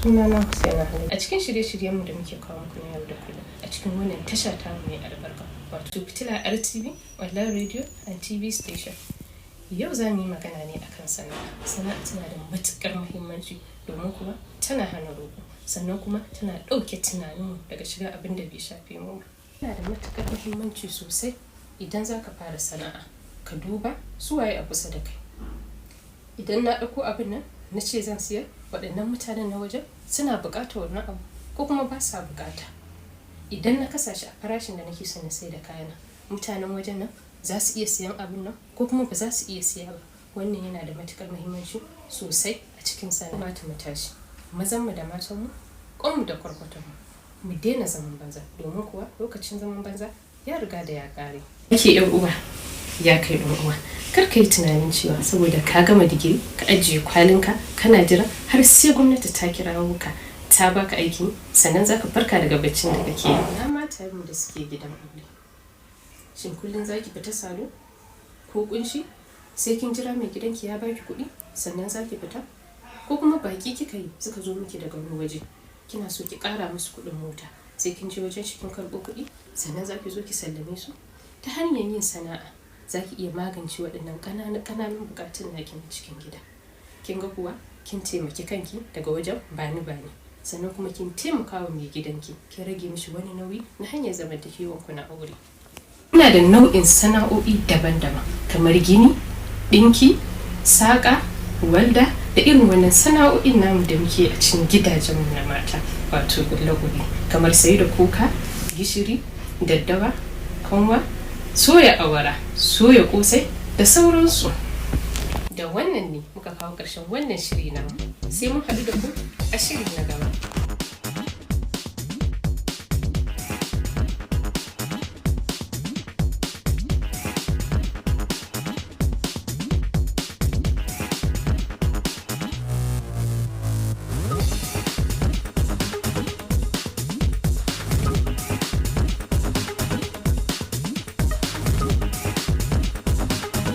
Sunana Husaina Halil. A cikin shirye-shiryenmu da muke kawo muku na yau da kullum a cikin wannan tasha ta mai albarka, wato Fitila RTV Online Radio and TV Station. Yau za mu yi magana ne akan sana'a. Sana'a tana da matuƙar muhimmanci, domin kuwa tana hana roƙo, sannan kuma tana ɗauke tunaninmu daga shiga abin da bai shafe mu ba. Tana da matuƙar muhimmanci sosai idan za ka fara sana'a, ka duba su waye a kusa da kai. Idan na ɗauko abin nan na ce zan siyar, waɗannan mutanen na wajen suna buƙatar wannan abu ko kuma ba sa buƙata? Idan na kasa shi a farashin da nake so na sai da kayana, mutanen wajen nan za su iya siyan abin nan ko kuma ba za su iya siya ba? Wannan yana da matuƙar muhimmanci sosai a cikin sana'a. Mata, mu tashi, mazanmu da matanmu, ƙwanmu da kwarkwatanmu, mu daina zaman banza, domin kuwa lokacin zaman banza ya riga da ya ƙare. Ke yan uwa, ya kai ɗan uwa, kar ka yi tunanin cewa saboda ka gama digiri ka ajiye kwalinka kana jira har sai gwamnati ta kirawo ka ta baka aiki sannan zaka farka daga baccin da kake yi. Na matayenmu da suke gidan aure, shin kullum zaki fita salon ko kunshi sai kin jira mai gidanki ya baki kuɗi sannan zaki fita? Ko kuma baki kika yi suka zo miki daga wani waje, kina so ki ƙara musu kuɗin mota, sai kin je wajen shi kin karɓo kuɗi sannan zaki zo ki sallame su? Ta hanyar yin sana'a za ki iya magance waɗannan ƙananan ƙananun buƙatun naki na cikin gida. Kin ga kuwa kin taimaki kanki daga wajen bani bani, sannan kuma kin taimaka wa mai gidanki, kin rage mishi wani nauyi na hanyar zamantakewar ku na aure. Ina da nau'in sana'o'i daban-daban kamar gini, ɗinki, saƙa, walda da irin wannan sana'o'in namu da muke a cikin gidajenmu na mata, wato ƙulle-ƙulle, kamar sai da kuka, gishiri, daddawa, kanwa, soya awara, soya kosai da sauransu. Da wannan ne muka kawo ƙarshen wannan shiri namu. Sai mun haɗu da ku a shiri na gaba.